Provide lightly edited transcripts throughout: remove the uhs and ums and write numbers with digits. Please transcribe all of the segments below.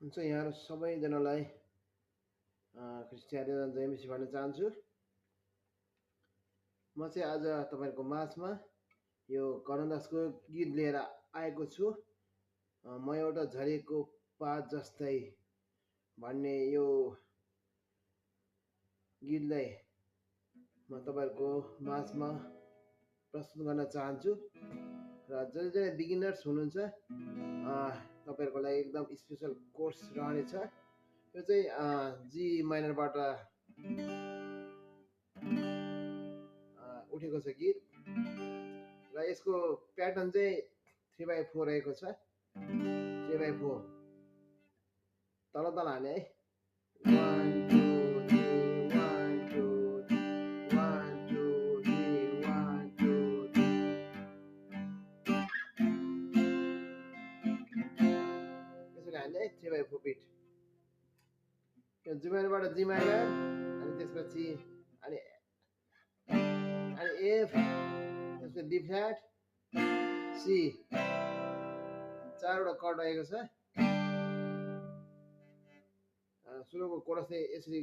हुन्छ यहाँहरू सबैजनालाई क्रिस्टियानो जय मसी भन्न चाहन्छु। म चाहिँ आज तपाईँहरूको माझमा यो कर्णदासको गीत लिएर आएको छु। म एउटा झरेको पात जस्तै भन्ने यो गीतलाई म तपाईँहरूको माझमा प्रस्तुत गर्न चाहन्छु। र जसले बिगिनर्स हुनुहुन्छ तपाईँहरूको लागि एकदम स्पेसल कोर्स रहनेछ। यो चाहिँ जी माइनरबाट उठेको छ गीत र यसको प्याटर्न चाहिँ 3/4 रहेको छ। 3/4 तल तल हाने है। 1 2 3 1 2 1 2 3 1 2 यसरी हाने है 3/4 बिट। यो जी माइनरबाट जी माइनर अनि त्यसपछि अनि एफ त्यसपछि डी फ्ल्याट सी चारवटा कर्ड रहेको छ। सुरुको कोरस चाहिँ यसरी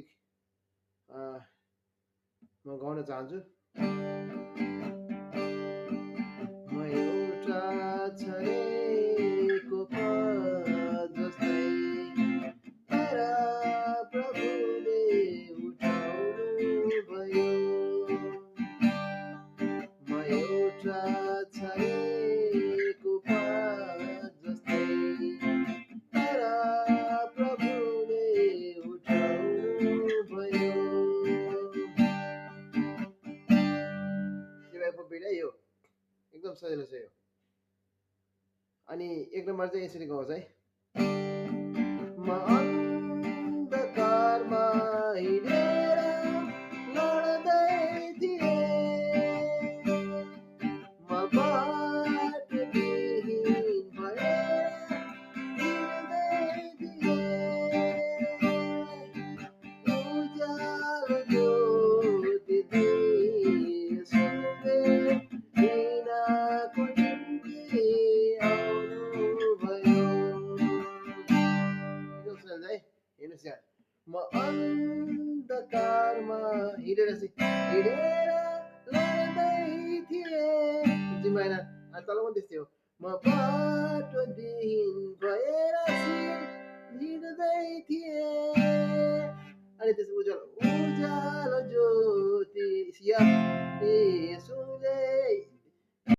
म गाउन चाहन्छु। म एउटा झरेको पात जस्तै तर प्रभुले उठाउनु भयो। म एउटा झरेको पात जस्तै तर प्रभुले उठाउनु भयो। बिडा यो एकदम सजिलो छ यो। अनि एक नम्बर चाहिँ यसरी गाउँछ है। म अन्धकारमा हिँडेर लड्दै थिएँ, म बाटोविहीन भएर हिँड्दै थिएँ, उज्यालो ज्योति दिएसँगै बिनाको निम्ति आउनुभयो। हेर्नुहोस् यहाँ, म अन्धकारमा हिँडेर लड्दै थिएँ, जी माइनर तल पनि त्यस्तै हो। म बाटोविहीन भएर हिँड्दै थिएँ अनि त्यसपछि उज्यालो ज्योति येशूले